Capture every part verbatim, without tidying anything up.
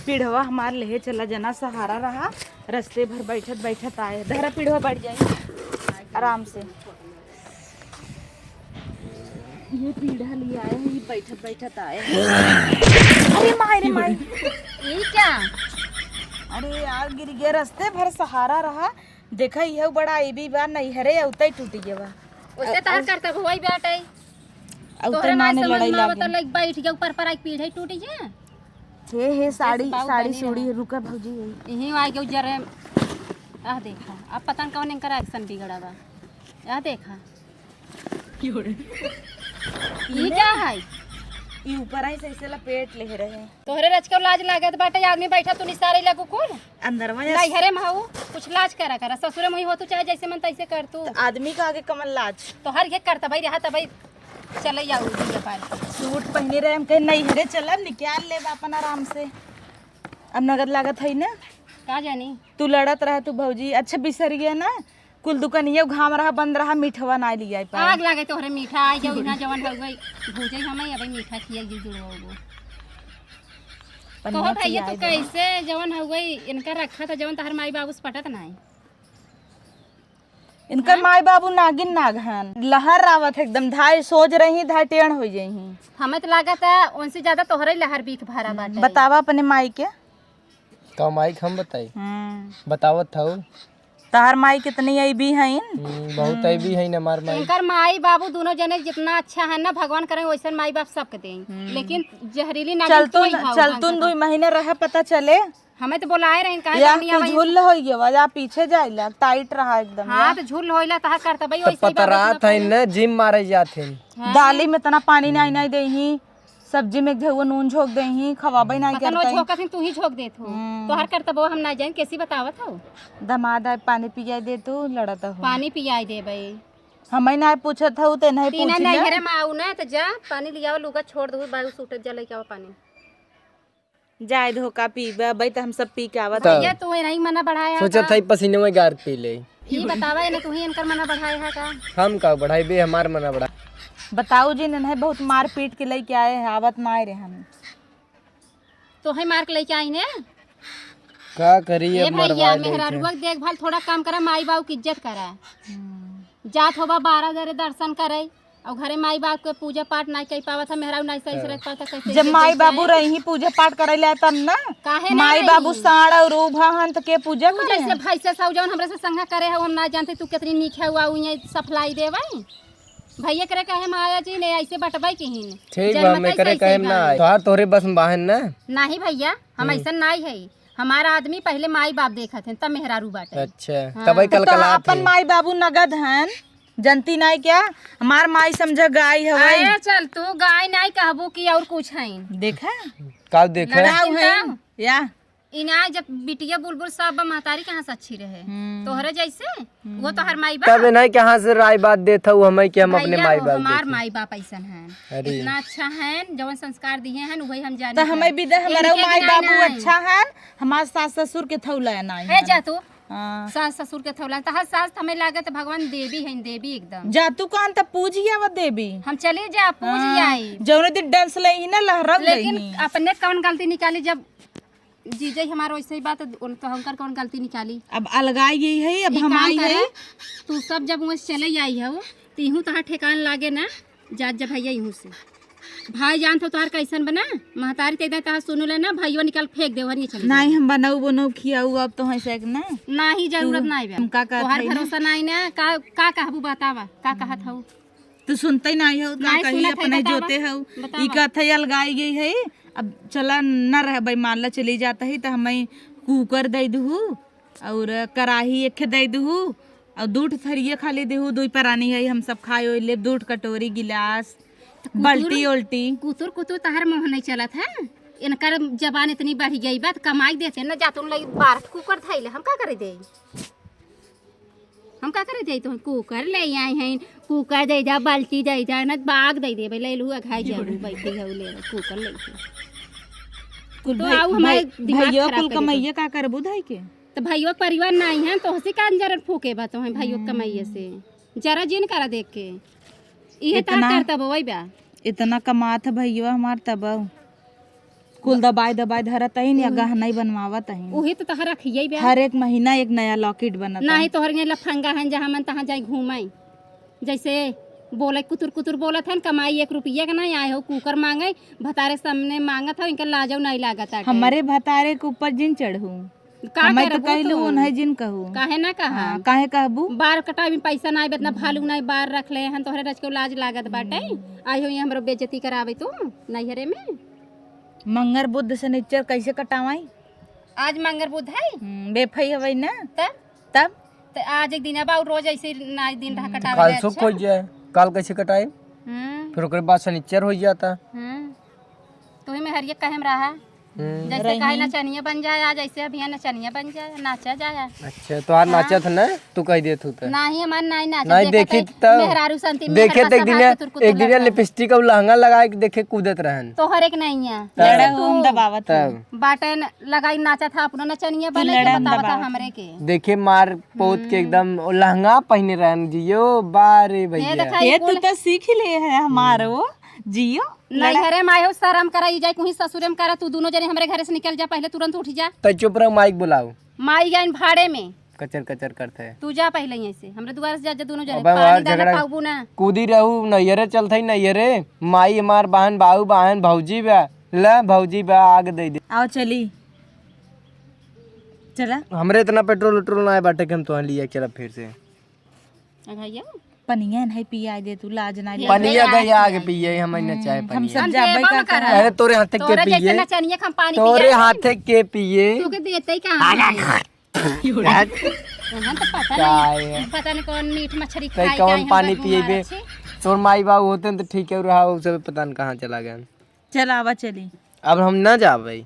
पीढ़वा हमार लेहे चला जना, सहारा रहा। रस्ते भर बैठत बैठत आए, धरा पीढ़वा बैठ जाई आराम से। ये पीढ़ा लिए आए हैं, ये बैठत बैठत आए हैं। अरे माई रे माई। ये क्या? अरे यार, गिर गया, रस्ते भर सहारा रहा। देखा, यह बड़ा एबी बा, नैहरे अउते टूट गया बा। ओसे तहर करतब होई बाटे। अउते तोहरे माने माई लड़ाई समझ में लागे। आवत, लाइक बैठ गया ऊपर पर, आइके पीढ़े टूट गया। हे, हे, साड़ी, बाबू साड़ी बनी सूड़ी, रहा। रुका भौजी, यही। यही आ गयो जरे। आह देखा, अब पता न कौन इनकर action बिगड़ा बा। आह देखा। ई का है? ई ऊपर आई से ऐसे लपेट ले रहे। तोहरे रचके लाज लागत बाटे, आदमी बैठा तू निसारे लगू कुल। अंदरवा जा। नैहरे में हऊ, कुछ लाज करा करा, ससुरे में हो तू, चाहे जैसे मन तैसे कर तू। तो आदमी का आगे कमन लाज? तोहर ये करतबई रहा तबई चले जाऊ जी व्यापार। सूट पहने रहे, हम कहे नैहरे चलब, निकाल लेब अपन आराम से। अब नगद लागत है ना? का जानी? तू लड़त रहे तू भौजी, अच्छा बिसर गया ना, कुल दुकानिया घाम रहा, बंद रहा, मीठवा ना लिया पाए। आग लागे तोहरे मीठा, आई जाऊ ना जवन हो गई, भूजे हमें अबे मीठा खिया जी जुड़वा हो। पनिया कहो भैया, खियाए तू दे। कैसे जवन हो गई, इनका रखा था जवन तहर माई बाबू से पटत नहीं। इनकर हाँ? माई बाबू नागिन नाग हन, लहर आवत है एकदम, धाय सोच रही, धाय टेढ़ हो जाई। हमें तो लागत है उनसे ज्यादा तोहरे लहर बीख भरा बाटे। बतावा अपने माई के। का माई के हम बताई? हम्म। बतावत हऊ। तहार माई कितनी अइबी हईन? हम्म, बहुत अइबी हईन हमार माई। इनकर माई बाबू दोनों जने जितना अच्छा है ना, भगवान करे वैसन माई बाप सबके दें। हम्म। लेकिन जहरीली नागिन चलतुन, तू ही हऊ चलतुन ढंग से। दुई महीना रहे, पता चले। हमें तो बोलाए रहे, काहे या तू नहीं आवे? झुल्ल हो गया, या पीछे जाइला, टाइट रहा एकदम, हाँ, या? तो झुल्ल होइला, तहार करतबई तो वैसे ही बाबू पतरात है ना, जिम मारे जात है। हाँ। दाली में इतना पानी नहीं, नहीं देही, सब्जी में एक झउआ नून झोंक देही, खवाबे नहीं पता न करता है। झोंकत है, तू ही झोंक देत हो। हम्म। तोहर करतबो हम ना जान, कैसी बतावत हो? दमाद आए, पानी पियाई दे, तू लड़त हो। पानी पियाई देबे। हमें ना पूछत हो, ते नहीं तीना पूछ ले। नैहरे में आऊ ना, तो जा, पानी लियाओ, लुगा छोड़ दो, बायू सूटत जा, लेके आओ पानी। जाए धोखा पीबे, अबे तो हम सब पी के आवत तब। भैया, तू नहीं मना बढ़ाया सोचत का? है पसीने में गार पी ले। ई बतावा, ये ना तू ही इनकर मना बढ़ाए है का? हम का बढ़ाई बे, हमार मना बढ़ा। बताऊ जी, नन्हे बहुत मारपीट के लेके आए हैं, आवत ना आए रहे हम। तो है मार के लेके आई ने? का करी ये अब, भैया, मरवा दे मेहरारुआ के। के देखभाल थोड़ा कम करा, माई बाबू की इज्जत करा। हम्म। जात होबा बारह दरे दर्शन करे, और घरे माई बाप के पूजा पाठ नाई कई पावत है, मेहरारू नाई सही से रख पावत है, कैसे जब इज्जत माई देत बाबू है? रही पूजा पाठ करे ला तब ना। काहे ना माई रही? बाबू साड़ और उभा हन त के पूजा तू करे जैसे हैं? भैंसे साउ जौन हमरा से संगा करे हो, हम ना जानते तू कितनी नीक है, हुआ उइये सफलाई देवे। भैया करे कहे माया जी ने ऐसे बटबै किहिन। ठीक जन बा, मत मैं करे ऐसे कहे ऐसे ना भाई। आए। तोहार तोहरे बस में बाहन ना। नाही भैया, हम हम्म। ऐसा नाई है। हमारा आदमी पहले माई बाप देखत हैं, तब मेहरारू बाटे। अच्छा, हाँ। तबै तो कलकलात अपन है। माई बाबू नगद हन, जनती नाई क्या? हमार माई समझ गाय हवे। आए चल, तू गाय नाई कहबू कि और कुछ है। देखा? का देखा? लड़ाई गाय है? का? या? इनाय जब बिटिया बुलबुल सब बा, महतारी कहाँ से अच्छी रहे? हम्म। तोहरे जैसे? हम्म। वो तोहर माई बाप? तब इनाय कहाँ से राय बात देत हऊ हमें कि हम अपने भैया, माई वो बाप हमार देखे? माई बाप ऐसन हैं। अरे। इतना अच्छा हैं, जवन संस्कार दिए हैं, वही हम जाने तो हमें हैं। भी दे, हमारा इनके माई गिनाए बाबू ना आए। अच्छा हैं, हमार सास ससुर के थौला है ना है हैं। जा तू। हाँ। सास ससुर के थौला, तहार सास त हमें लागत भगवान देवी हैं, देवी एकदम। जा तू कहन त पूज आवा देवी। हम चले जा, पूज हाँ, आई। जौने दिन dance लई ही ना, लहराऊ लेकिन दई ही। अपने कौन गलती निकाली जब जीजे हमार वैसे ही बात, उन तो हमकर कौन गलती निकाली? अब अलगाई गई है, अब एक हम काम आई करे, है। तू सब जब वहाँ से चले आई हो, तो इहूँ तहार ठेकान लागे ना, जात जा भैया इहूँ से। भाई जान तो तोहार कैसन बना, महतारी ते तहार सुनू ले ना, भैया निकाल फेंक दे, वहाँ नहीं चले। नहीं, हम बनाऊ बनाऊ खियाऊ, अब तो है से ना। नहीं, जरूरत तू नहीं बा। हम का कहत तोहार हई ना? भरोसा नहीं ना, का, का कहबू बतावा, का कहत हऊ? तू सुनते नहीं हो, का नाहीं कही सुनत है, अपने बतावा, जोते हो। बतावा। ई कथे अलगाई गई है, अब चला न रहबे, मान ला चली जाता है, तो हमें cooker दे दहू और कराही एक दे दहू और दू ठो थरिया खाली देहू, दुई परानी है, हम सब खाए ओए लेब, दू ठो कटोरी गिलास, तो कुतुर, बाल्टी ओल्टी। कुतुर कुतुर तहार मुँह नहीं चलत है, इनकर जबान इतनी बढ़ गई, बात कमाई देते न जा, तुम लोग बारह cooker धैले, हम का करे दे? हम का करे जाई? तो cooker ले आई हैं, cooker दे जा, बाल्टी दे जा, ना bag दे देबे, ले लू, अघाई जाबू, बैठी है, ले लो, cooker ले के। कुल तो भाई, आऊ हमारे भाई, दिमाग भैया खराब कुल करे कमैया के। का करबू धाई के? तो भैया के परिवार नहीं है, तो हंसी का अंजर फूके बा, तो हैं भैया के कमैया से। जरा जिन करा देख के। इहे तार इतना, तार तब वही बा। इतना कमात है भैया हमार तब। कुल दबाई दबाई धरत अहिन या हम्म। गहना ही बनवावत अहिन। उही तो तोहर रखिए बे। हर एक महीना एक नया locket बनत नहीं, अहिन। तोहर के लफंगा हन, जहाँ मन तहाँ जाई घूमई। जैसे बोले कुतुर कुतुर बोलत हन, कमाई एक रुपया के नहीं आए हो, कुकर मांगे, भतारे सामने मांगत हो, इनके लाजो नहीं लागत आटे। हमरे भतारे के ऊपर जिन चढ़ू। का हमें तो करबू कहलू, तू? उन्हें जिन कहू। काहे ना कहा? हाँ, काहे कहबू? बार कटाई में पैसा ना आइबे, इतना भालू ना बार रख ले हन, तोहरे रच के लाज लागत बाटे। हम्म। आई हो ये हमरो बेइज्जती करावे तू नैहरे में। मंगर बुध शनिचर कैसे कटावाई? आज मंगर बुध है? हम्म, बेफई हवई ना? तब? तब? त आज एक दिन अब और रोज ऐसे ही ना दिन रहा हम्म। कटावे काल ले सुख अच्छा। हो जाए, काल कैसे कटाई? हम्म। फिर ओकरे बाद शनिचर हो जाता। हम्म। तू ही में हरिये कहे में रहा। हम्म। जैसे रही। कहे नचनिया बन जाए, आज ऐसे अभियान नचनिया बन जाए, नाचा जाए। अच्छा, तो आज हाँ। नाचत है ना, तू कह देत हूँ तो। नाही, हमार नाही नाचत। नाही, देखत देखी है, तब। मेहरारू संती, देखी मेहरवा तो एक दिन, सभार के तुरकुत एक दिन लड़त है। लिपस्टिक और लहंगा लगा के देखे कूदत रहन। तोहरे के नहीं है। तब। जैसे लड़ा तू हम दबावत तब। है। बाटन लगाई नाचत है, अपनो नचनिया तू बने के लड़ा हम बतावत है दबावत हमरे है। के। देखे मार पोत के हम्म। एकदम लहंगा पहने रहन जियो, बारे भैया। देखा, ये ये तू कुल तो सीख ही ले है हमारो। हम्म। जियो, नहीं, लड़ा। घरे में आयो, शर्म करा, ई जाए कुहीं ससुरे में करा, तू दोनों जने हमरे घरे से निकल जा, पहले तुरंत उठ जा। तो चुप रहो, माइक बुलाओ। माई जाइन भाड़े में। कचर कचर करते हैं। तू जा पहले यहीं से, हमरे दुआरे से जा, जा दोनों जने, अबे पानी वहाँ दाना झगड़ा पाउबू ना। कूदी रहू, नैहरे चलत है, नैहरे। माई हमार बहन, बाऊ बहन, भौजी बा, ले भौजी बा, आग दे दे। आओ चली, चला। हमरे इतना पेट्रोल उट्रोल ना आए बाटे कि हम तोहन लिया चलब फिर से। अघाइया? पनिया नहीं पिया दे तू, लाज ना ये ले। पनिया पनिया गई आगे पिए, हम ना चाहे हम्म, हम पनिया। सब हम जाबे देबो का न करब। करा। अरे तोरे हाथे के तोरे जैसे पिए? नचनिया के हम पानी तोरे पिया हाथे के पिए? तू के देते ही कहाँ है? हम तो पता का नहीं, है? पता नहीं कौन मीट मछली कहीं खाई कौन गई, हम पानी तो पिएबे? घुमा रहे। तोर माई बाबू होते हैं तो ठीक है रहा, वो सब पता नहीं कहाँ चला गए। चल आवा चली। अब हम ना जाबे।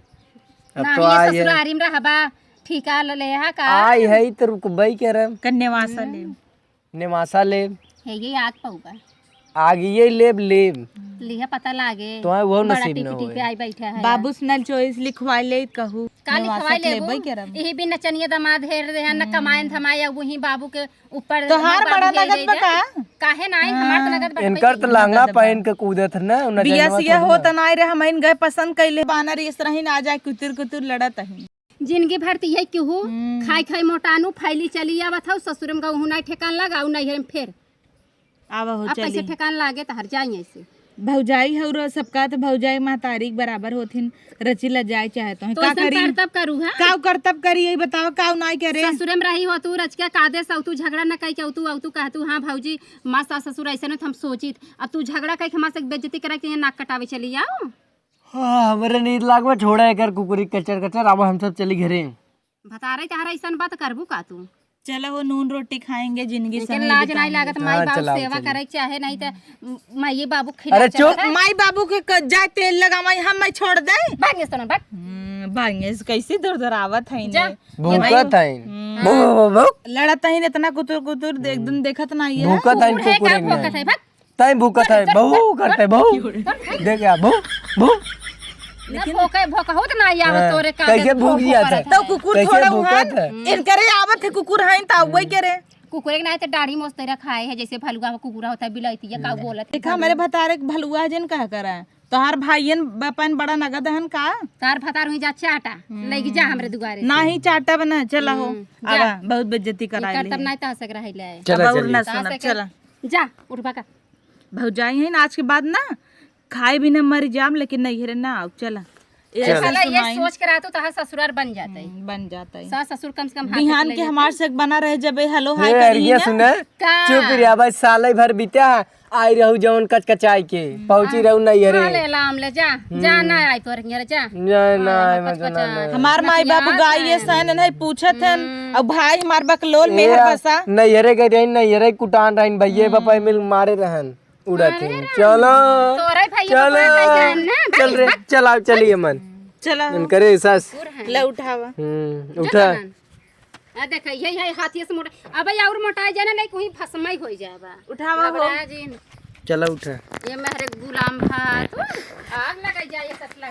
अब ना तो ही आई है। ससुरारी में रहबा, ठीका ले ले हा का? आई है तो रुकबई करब। कन्यावासा ले। हम्म। नेवासा लेब। हे, ये आग पौबा। आग ये लेब, लेब। लिहा पता लागे। तोहे वो बड़ा नसीब न टिपी होए। टिपी आई बैठा है। बाबू से नल चोइस लिखवा ले कहू। का नेवासा लिखवा के लेबू? लेबै के रम। यही बिन नचनिया दामाद हेर दे हैं, न हम्म। कमाए न धमाए, अब वही बाबू के ऊपर तोहार हमार बाबू बड़ा हेर नगद दे बा दे। का? काहे नाई? हमार तो हाँ। नगद बा, इनकर तो पैसा। लहंगा नगद बा। पहन के कूदत है ना, उन्हें बिया जनवा सिया समझ हो ना। त नाई रे, हम इन गए पसंद कैले। बानर इस तरह ही ना आ जाए, कुतुर कुतुर लड़त ही। जिंदगी भर त यही केहू हम्म। खाई खाई मोटानू फैली चली आवत हौ, ससुर में गहूँ नाई ठेकान लगा, उ नैहर में फेर। आवा हो अब कैसे चली। ठेकान लागे त हर जाई ऐसे। भौजाई हौ रो सबका, त भौजाई महतारी के बराबर होथिन, रची ला जाए चाहे तो। तो का ऐसन करी? करतब करू, हाँ? का करतब करी, यही बताओ, का नाई करे? ससुर में रही हो तू, रच के का दे सौ, तू झगड़ा न कई के, तू, तू कह तू, हाँ भौजी, माँ सास ससुर ऐसे न हम सोचित, अब तू झगड़ा कई के हमार से बेइज्जती करा के यहाँ नाक कटावे चली आओ। हाँ, हमरे नींद लागबा, छोड़ा एकर कुकुरी कचर कचर, अब हम सब चली घरे। भतारे तहरा ऐसन बात करबू का तू? चलो वो नून रोटी खाएंगे, जिंदगी इनके सही लाज नहीं बिताएंगे। लागत, माई हाँ, बाप चलाओ, सेवा चलिए। करे के चाहे, नहीं तो म-, माई बाबू खिला अरे चुप। चलता। माई बाबू के क-, जाए तेल लगावाई, हम मैं छोड़ दे। भाग इस तरह, भाग। हम्म, भाग इस कैसे दरदरावत है जा। इन्हें। भूकत है। हम्म। भू, भू, भू, भू। लड़त है इतना कुतुर कुतुर, दे-, एकदम देखत ना ये। भूकत है कुकुर है कुकुर का एकदम। भूकत है, भाग। तैं भूकत है, चल, बहू चल, करते, चल, बहू। चल, चल। देख या, बहू, बहू। ना लेकिन भोंके, भोंकहू त ना आवत हाँ, तोरे काटे कैसे भूख भोंक गया था? भोंकत तो है। कुकुर कैसे थोड़ा भूकत हुआ, है? इनकरे आवत है कुकुर है, त वही करे। कुकुर एक ना है, तो दाढ़ी मोछ तेरा खाए है, जैसे भलुआ में कुकुर होता है, बिलाइती है, का बोलत है देखा, हमारे भलुआ। भतारे के भलुआ है, जिन कहा करा है। तोहार भाइयन बापन बड़ा नगद हन का? तार भतार हुई जा चाटा, हम्म। लइकी जा हमरे दुआरे से। नाही चाटा बना, चला हो। हम्म, जा। आवा, बहुत बेइज्जती ये कराई कर ले। तब नहीं तो हंसक रही ले। चला, अब और चलिए। ना तो सुनब, हंसक चला। जा, उठ भागा। भौजाई है ना, आज के बाद ना खाए बिना मर जाम, लेकिन नैहरे ना आओ। चला। ये चला। ऐसा साला ये सुनाई। सोच के रहतू, तहार ससुरार बन जाता है। हम्म, बन जाता है। सास ससुर कम से कम हाथ बिहान के के ले हमार लेते। से बना रहे जब ये हेलो हाय ए, करी अरिया ना। सुने। का? चुप रहिया भाई, साल भर बीता, आई रहू जवन कचकचाई के, पहुंची रहू नैहरे। हाँ, ले लाम ले जा, जा हम्म। ना आई तोर नियर जा। ना, ना, हाँ, आई मत कचकचा। ना, ना। हमार माई बाबू गाय ये सहन नहीं पूछत हन, हम्म। अब भाई हमार बकलोल ए, मेहर आ, बसा। नैहरे गए रही, नैहरे कुटान रही, भैये हम्म। बापा मिल मारे रहन। उड़त मारे है। रहन। चलो। तोरे भाई चलो। बापा कह जान ना, चल भाई, रे, भाग। चलाओ, चलिए मन। चला। इनकरे सास। उड़ है। ले उठावा। हम्म, जो उठा। तनन। आ देख, यही है हाथी से मोटा। अबे और मोटा जाने नहीं, कोई भस्मई हो जाएगा। उठावा हो। घबरा जिन। चला उठा। ये मेरे गुलाम भा, तू आग लगा जाए ससला।